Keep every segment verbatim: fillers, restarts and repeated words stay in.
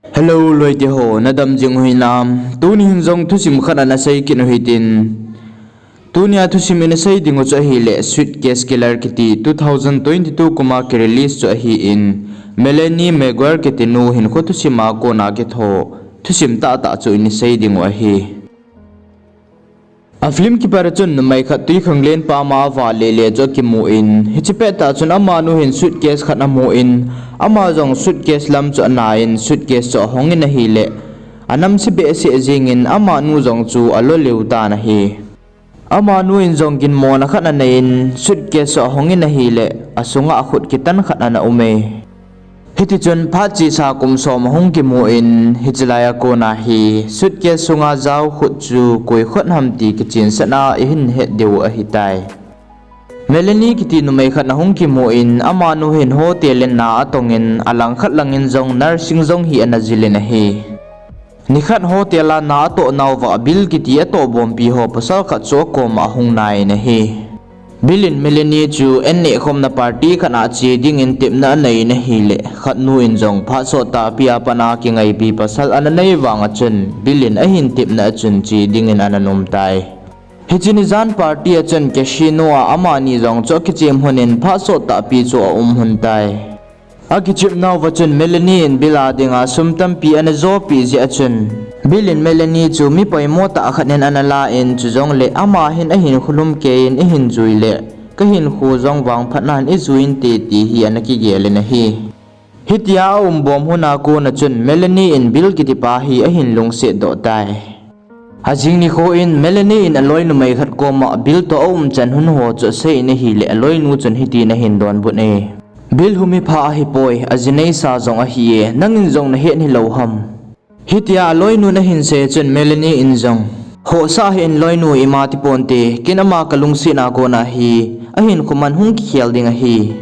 Hello loite ho, nadam jing u hinam? Tuni hin jong thusim khat ana sei kit u hitin. Tunia thusim ina sei ding u chu ahile Suitcase Killer kiti two thousand twenty-two kuma ki release chu ahin, Melanie Maguire kiti nu hinkho thusim a kona kitho thusim tahtah chu ina sei ding u ahi. A film kipat a chun numei khat twikhanglen pama avah lele chu akimun, hiche pettah chun amanu hin suitcase khat amun, ama jong suitcase lam chu anaiyin, suitcase chu ahongin ahile, anamse behseh jengin amanu jong chu alo lheh tan ahi. Amanu in jong ginmona khat aneiyin, suitcase chu ahongin ahile, asunga khut kitan khat ana ume. Hitichun phat chesa kum som ahung kimun, hiche laiya kona hi suitcase sunga jao khut chu koi khut ham ti kichensahna ihin het diu ahitai. Melanie kiti numei khat ahung kimun, amanu hin hotel in na atongin, alangkhat langin jong nursing jong hi ana jilin ahi. Nikhat hotel a na atoh nauva Bill kiti atohbompi ho pasal khat chu akoma ahung naiyin ahi. Bill in Melanie chu an nehkhomna party khat a che dingin tepna aneiyin ahile, khatnu in jong phat sottahpi a pat a kingaipi pasal ana nei vanga chun Bill in ahin tepna a chun che dingin ana nomtai. Hiche nijan party a chun casino a amani jong chu akichem lhonin phat sottahpi chu aum lhontai. Akichep nauva chun Melanie in Bill a dinga sum tampi ana jopeh jeh a chun, Bill in Melanie chu mi poimo tah khat in ana lan, chujongle ama hin ahinkho lhumkeiyin, ihin jui le kahinkho jong vangphatnan ijui inte ti hi ana kigelin ahi. Hitia aumbom lhona kona chun Melanie in Bill kitipa hi ahin lungsetdoh tai. Ajing nikho in Melanie in aloi numei khat koma Bill toh aumchan lhon ho chu aseiyin ahile, aloinu chun hitin ahin donbut e: Bill hu mipha ahipoi, aji neisa jong ahi e, nangin jong nahet hilou ham? Hitia aloinun ahin sei chun Melanie in jong, khohsah hih in loinu, ima tiponte, ken ama kalungsetna kona hi ahinkho man hung kikhel ding ahi.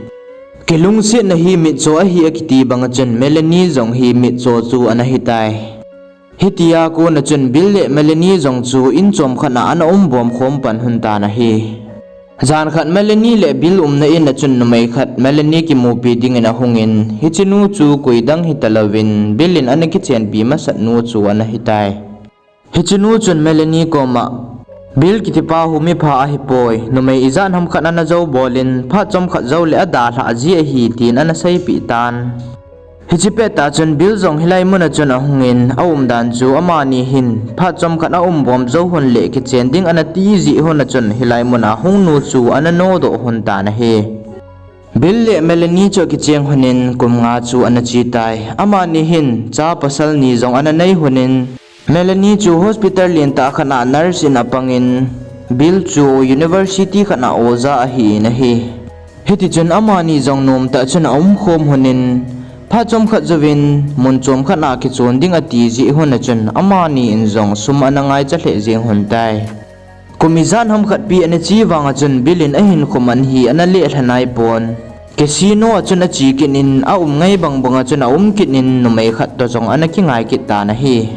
Kilungsetna hi mitcho ahi akiti banga chun Melanie jong hi mitcho chu ana hitai. Hitia kona chun Bill le Melanie jong chu in chomkhat a ana umbom khom pan lhon tan ahi. Jan khat Melanie le Bill umna in a chun numei khat Melanie kimupi dingin ahungin, hichenu chu koidang hitalouvin Bill in ana kichenpi masatnu chu ana hitai. Hichenu chun Melanie koma, Bill kitipa hu mipha ahipoi, numei ijat ham khat ana jou bolin, phat chomkhat joule adalhah ji ahi, tin ana seipeh tan. Hiche pettah chun Bill jong hilai muna chun ahungin, aumdan chu amani hin phat chomkhat aumbom jou lhon le kichen ding ana ti jeh lhon a chun hilai muna hungnu chu ana nodoh lhon tan ahi. Bill le Melanie chu akicheng lhonin kum nga chu ana chetai. Amani hin cha pasal ni jong ana nei lhonin, Melanie chu hospital lentah khat a nurse in apangin, Bill chu university khat a oja ahin ahi. Hitichun amani jong nomtah chun aumkhom lhonin, phat chomkhat jouvin mun chomkhat a kichon ding ati jeh lhon a chun amani in jong sum ana ngaicha lheh jeng lhon tai. Kum ijat ham khat pi ana che vanga chun Bill in ahinkho man hi ana lehlha naipon, casino a chun ache kit in, aum ngai bangbang a chun aum kit in, numei khat toh jong ana kingai kit tan ahi.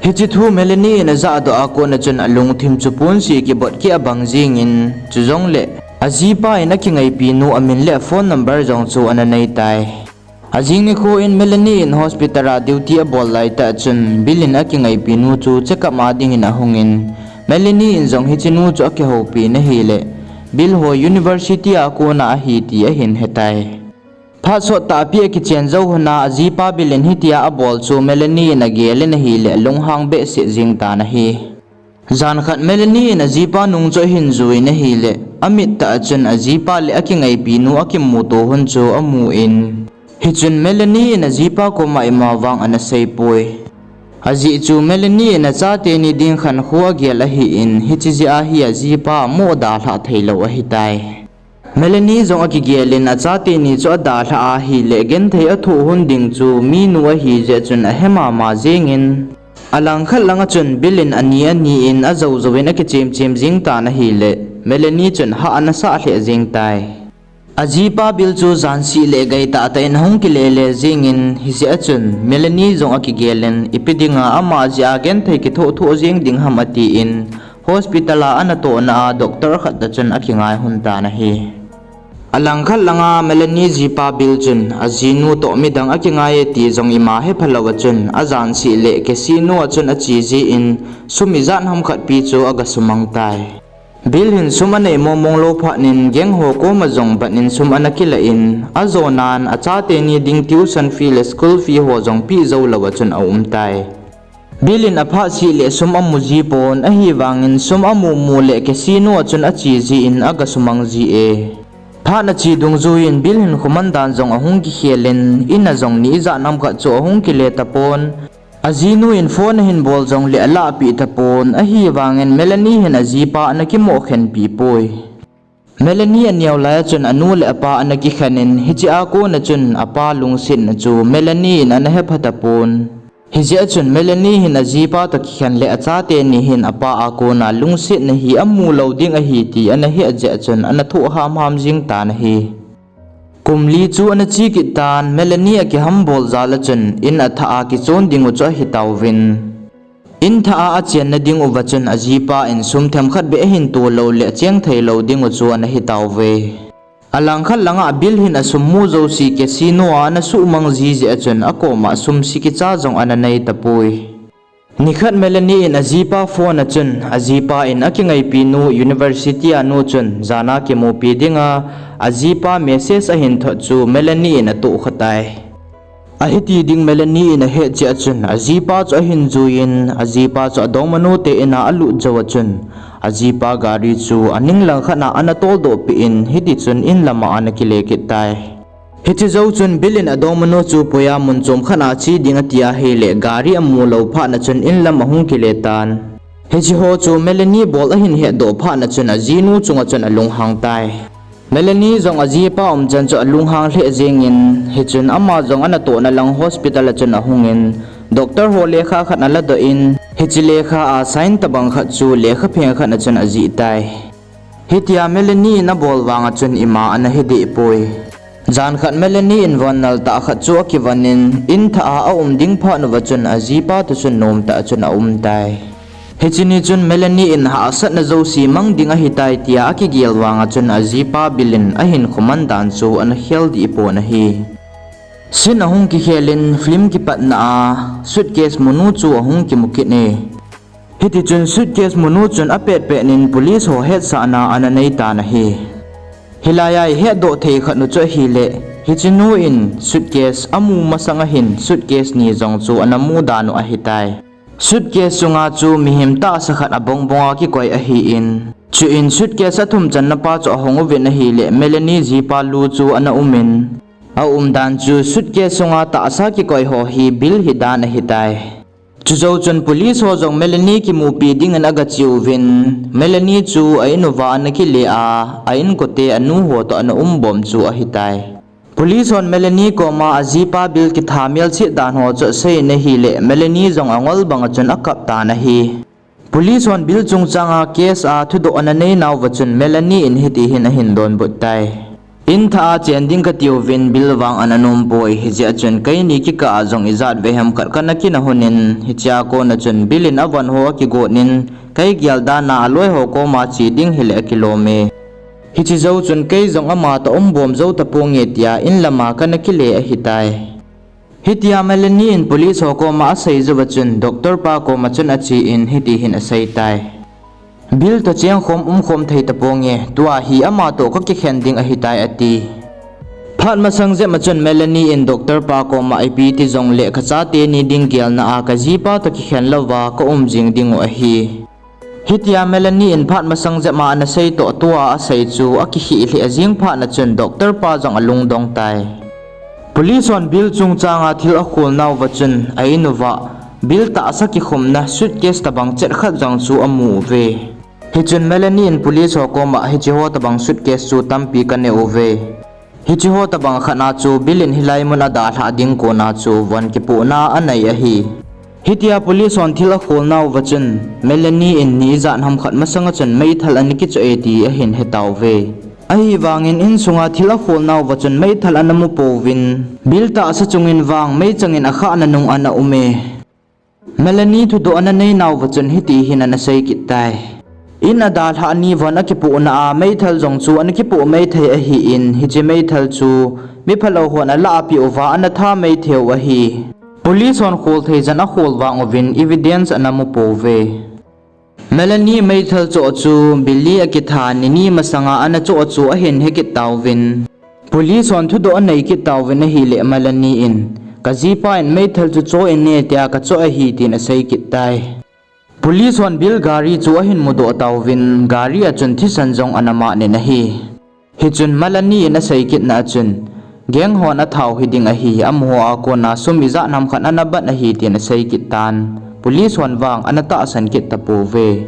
Hiche thu Melanie in ajahdoh a kona chun alungthim chu ponse kibot keh a bang jengin, chujongle ajipa in akingaipinu amin le aphone number jong chu ana neitai. Ajing nikho in Melanie in hospital a duty abol laitah chun Bill in akingaipinu chu checkup a dingin ahungin, Melanie in jong hichenu chu akihoupi in ahile, Bill ho university a kona ahi ti ahin hetai. Phat sottahpi akichen jou lhon a ajipa Bill in hitia abol chu Melanie in agelin ahile lunghang behseh jeng tan ahi. Jan khat Melanie in ajipa nung chu ahin juiyin ahile, amit tah a chun ajipa le akingaipinu akimuto lhon chu amun, hichun Melanie in ajipa koma ima vang ana seipoi. Ajeh chu Melanie in achateni ding khankho agel ahin, hiche jeh a hi ajipa amoh dalhah theilou ahitai. Melanie jong akigelin achateni chu adalhah ahile genthei athoh lhon ding chu minu ahijeh a chun ahe mama jengin, alangkhat langa chun Bill in ani ani in ajou jouvin akichem chem jeng tan ahile, Melanie chun hah ana sah lheh jeng tai. Ajipa Bill chu janseh le gaitah tah in ahung kile le jengin, hijeh a chun Melanie jong akigelin, ipi dinga ama jeh a genthei kithoh thoh jeng ding ham atin, hospital a anatohna a doctor khat toh chun akingai lhon tan ahi. Alangkhat langa Melanie jipa Bill chun ajinu toh midang akingai e ti jong ima hephalou a chun ajanseh le casino a chun ache jin sum ijat ham khat pi chu aga sumang tai. Bill hin sum anei mongmong lou phat in gang ho koma jong bat in sum ana kilah in, ajonan achate ni ding tuition fee le school fee ho jong peh jou lou a chun aum tai. Bill in aphat seh le sum amu ji pon, ahivangin sum amu mu le casino a chun ache jin aga sumang ji e. Phat ache dungjuiyin Bill hin khoman dan jong ahung kikhel in, in a jong ni ijat ham khat chu ahung kile tapon. Ajinu in phone ahin bol jong le alahpeh tapon, ahivangin Melanie hin ajipa ana kimoh khenpi poi. Melanie aneo lai a chun anu le apa ana kikhen in, hiche a kona chun apa lungsetna chu Melanie in ana hepha tapon. Hijeh a chun Melanie hin ajipa toh kikhen le achate ni hin apa a kona lungsetna hi amu lou ding ahi ti ana het jeh a chun ana thoh hamham jing tan ahi. Kum li chu ana che kit tan, Melanie akihambol jal a chun in athah a kichon ding u chu ahitauvin. In thah a achenna ding uva chun ajipa in sum themkhat beh ahin tolou le acheng theilou ding u chu ana hitauve. Alangkhat langa Bill hin asum mu jouse casino a ana suhmang ji jeh a chun akoma sum se kicha jong ana nei tapoi. Nikhat Melanie in ajipa phone a chun ajipa in akingaipi nu university a nu chun jana kimupi dinga ajipa message ahin thot chu Melanie in atohkha tai. Ahiti ding Melanie in ahet cheh a chun ajipa chu ahin juiyin, ajipa chu adongmanu te in a alut jou a chun ajipa gari chu aning langkhat a ana toldoh peh in, hitichun in lama ana kile kit tai. Hiche jou chun Bill in adongmanu chu puiya mun chom khat a che ding ati ahile gari amu lou phat na chun in lam ahung kile tan. Hiche ho chu Melanie bol ahin hetdoh phat na chun ajinu chunga chun alunghang tai. Melanie jong ajipa umchan chu alunghang lheh jengin, hichun ama jong anatohna lang hospital a chun ahungin, doctor ho lekha khat aladoh in, hiche lekha a sign tobang khat chu lekhapheng khat na chun ajih tai. Hitia Melanie in abol vanga chun ima ana hideh poi. Jan khat Melanie in von nal tah khat chu akivonin, in thah a aum ding phat uva chun ajipa toh chun nomtah a chun aum tai. Hiche ni chun Melanie in hahsatna jouse mang ding ahitai tia akigel vanga chun ajipa Bill in ahinkho man dan chu ana khel deh pon ahi. Scene ahung kikhel in film kipatna a suitcase munu chu ahung kimu kit e. Hitichun suitcase munu chun apetpet in police ho hetsahna ana neitan ahi. Hilai a ihetdoh thei khat u chu ahile, hiche nu in suitcase amu masang ahin suitcase ni jong chu ana mu dan u ahitai. Suitcase chunga chu mihem tahsa khat abongbong a kikoi ahin, chuin suitcase athum channa pa chu ahong uvin ahile Melanie jipa Lou chu ana umin, aumdan chu suitcase chunga tahsa kikoi ho hi Bill hidan ahitai. Chujou chun police ho jong Melanie kimupi dingin agache uvin, Melanie chu a-in uva ana kile a, a-inkote anu ho toh ana umbom chu ahitai. Police hon Melanie koma ajipa Bill kitha melchih dan ho chu aseiyin ahile, Melanie jong angol banga chun akap tan ahi. Police hon Bill chungchanga case a thudoh ana neinauva chun Melanie in hiti hin ahin donbut tai. In thah a chen ding katiuvin Bill vang ana nompoi, hijeh a chun keini kikah a jong ijat vei ham khat kana kinah unin, hichea kona chun Bill in avon ho akigot in, kei gel dan a aloi ho koma che ding hile akilom e. Hiche jou chun kei jong ama toh umbom jou taponge tia in lama kana kile ahitai. Hitia Melanie in police ho koma asei jouva chun doctor pa koma chun achen hiti hin aseitai. Bill toh chengkhom umkhom thei taponge, tua hi ama toh kakikhen ding ahitai ati. Phat masang jep a chun Melanie in doctor pa koma ipi ti jongle kachate ni ding gelna a kajipa toh kikhen louva kaum jing dingu ahi. Hitia Melanie in phat masang jep a ana sei toh tua asei chu akikhih lheh jeng phat na chun doctor pa jong alungdong tai. Police hon Bill chungchanga thil akholnauva chun a-in uva Bill tahsa kikhumna suitcase tobang chet khat jong chu amu uve. Hichun Melanie in police ho koma hiche ho tobang suitcase chu tampi kaneh uve. Hiche ho tobang khat na chu Bill in hilai mun adalhah ding kona chu von kipohna anei ahi. Hitia police hon thil akholnauva chun Melanie in ni ijat ham khat masanga chun meithal ana kichoh e ti ahin hetauve. Ahivangin insunga thil akholnauva chun meithal ana mupouvin, Bill tahsa chungin vang meichangin akhahna nung ana um e. Melanie thudoh ana neinauva chun hiti hin ana sei kit tai. In adalhah ni von akipohna a meithal jong chu ana kipoh maithei ahin, hiche meithal chu miphalou hon alah apeh uva ana tha maithei u ahi. Police hon khol thei jan akhol vang uvin evidence ana mu pouve. Melanie meithal choh chu Billy akitha ni ni masanga ana choh chu ahin hekit tauvin, police hon thudoh anei kit tauvin ahileh Melanie in, kajipa in meithal chu choh in e tia kachoh ahi tin asei kit tai. Police hon Bill gari chu ahin mudoh tauvin, gari a chun thisan jong ana man in ahi. Hichun Melanie in asei kitna a chun, gang hon athau hiding ahi, amaho a kona sum ijat ham khat ana bat ahi tin asei kit tan, police hon vang ana tahsan kit tapouve.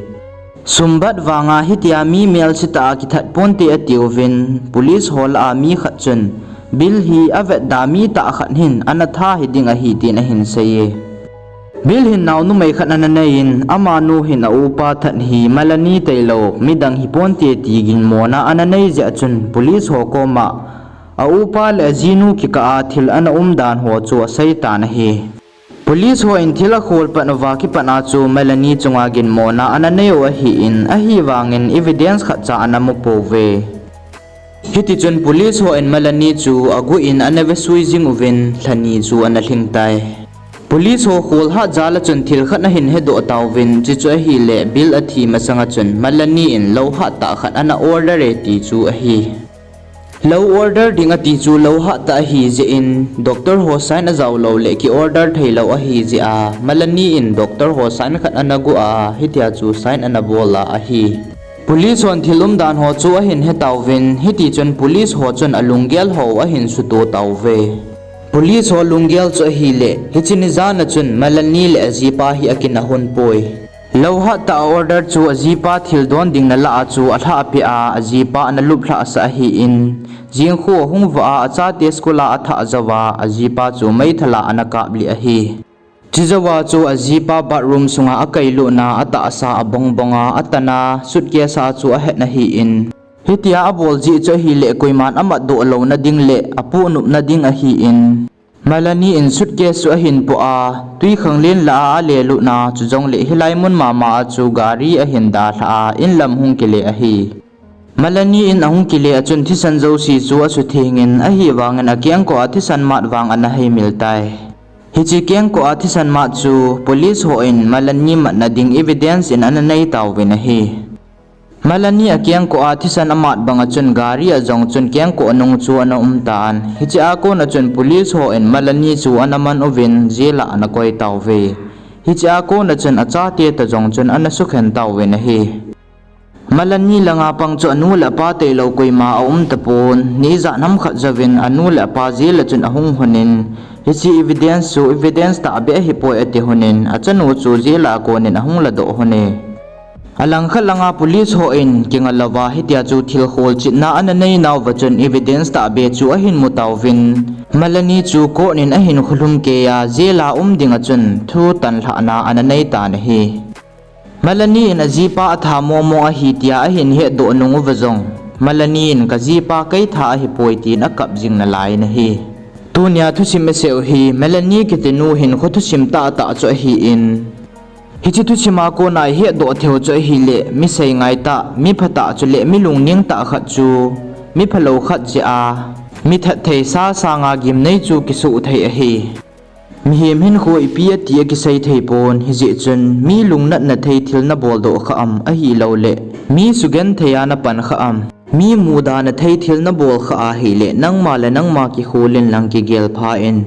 Sumbat vanga hitia mi melsetah a kithat ponte atiuvin, police ho lah a mi khat chun, Bill hi avetda mi tah khat hin ana tha hiding ahi tin ahin sei e. Bill hin nao numei khat ana neiyin, amanu hin aupa that hi Melanie tailou midang hiponte ti ginmona ana nei jeh chun police ho koma aupa le ajinu kikah a thil ana umdan ho chu asei tan ahi. Police hon thil akhol pat uva kipat a chu Melanie chunga ginmona ana nei u ahin, ahivangin evidence khatcha ana mu pouve. Hitichun police hon Melanie chu aguh in ana vesui jing uvin, lhani chu ana lhing tai. Police ho kholhat jal a chun thil khat ahin hedoh tauvin, chuchu ahileh Bill athi masanga chun Melanie in lou hattah khat ana order e ti chu ahi. Lou order ding ati chu lou hattah ahi jeh in, doctor ho sign ajao lou leh ki order theilou ahi jeh a, Melanie in doctor ho sign khat ana guh a, hitia chu sign ana bol a ahi. Police hon thil umdan ho chu ahin hetauvin, hitichun police ho chun alunggel ho ahin suto tauve. Police ho lunggel chu ahileh, hiche ni jan a chun Melanie le ajipa hi akinah hon poi. Lou hattah a order chu ajipa thil don ding nalah a chu alhah peh a, ajipa ana luplhah sah ahin, jingkho ahung vah a, achate school a athah jouva, ajipa chu meithal a ana kaplih ahi. Chujouva chu ajipa bathroom sunga akailutna, atahsa abongbong a, atana suitcase a chu ahet ahin, hitia abol jeh chu ahileh koiman amatdoh louna ding le apoh nopna ding ahin, Melanie in suitcase chu ahin poh a, twikhanglen lah a alelutna, chujongleh hilai mun mama a chu gari ahin dalhah a, inlam hung kile ahi. Melanie in ahung kile a chun thisan jouse chu asuthengin, ahivangin akengkoh a thisan mat vang ana heimil tai. Hiche kengkoh a thisan mat chu police hon Melanie matna ding evidence in ana nei tauvin ahi. Melanie akengkoh a thisan amat banga chun gari a jong chun kengkoh nung chu ana umtan. Hichea kona chun police hon Melanie chu ana man uvin jail a ana koi tauve. Hichea kona chun achate toh jong chun ana sukhen tauvin ahi. Melanie langa pang chu anu le apa tailou koima aum tapon, ni ijat ham khat jouvin anu le apa jail a chun ahung lhonin, hiche evidence chu evidence tahbeh ahipoi ati lhonin, achanu chu jail a konin ahung ladoh lhone. Alangkhat langa police hon kinga louva hitia chu thil kholchilna ana nei nauva chun evidence tahbeh chu ahin mu tauvin, Melanie chu court in ahin kholhum keiya jail a um dinga chun thutanlhahna ana nei tan ahi. Melanie in ajipa atha mongmong ahi tia ahin hetdoh nung uva jong, Melanie in kajipa kei tha ahipoi tin akap jing nalai in ahi. Tunia thusim iseiu hi Melanie kitinu hin kho thusim tahtah chu ahin, hiche thusima kona ihetdoh theiu chu ahileh, mi seingai tah, mi phatah chuleh mi lungneng tah khat chu mi phalou khat jeh a, mi thatthei sa sanga gimnei chu kisuh thei ahi. Mihem hinkho ipi ati akisei thei pon, hijeh chun mi lungnatna thei thil naboldoh kha am, ahilouleh mi sugenthei a napan kha am, mi mudana thei thil nabol kha ahileh nangma le nangma kikholin lang kigelpha in.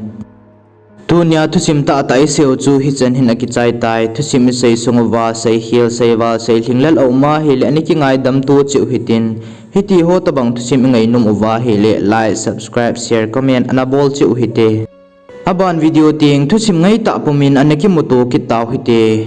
Tunia thusim tahtah iseiu chu hichan hin akichai tai. Thusim isei sung uva seikhel, seival, seilhinglel aum ahileh ana kingaidam to cheh u hitin, hitiho tobang thusim ingainom uva ahileh like, subscribe, share, comment ana bol cheh u hite. Aban video teng thusim ngaitah pumin ana kimuto kit tau hite.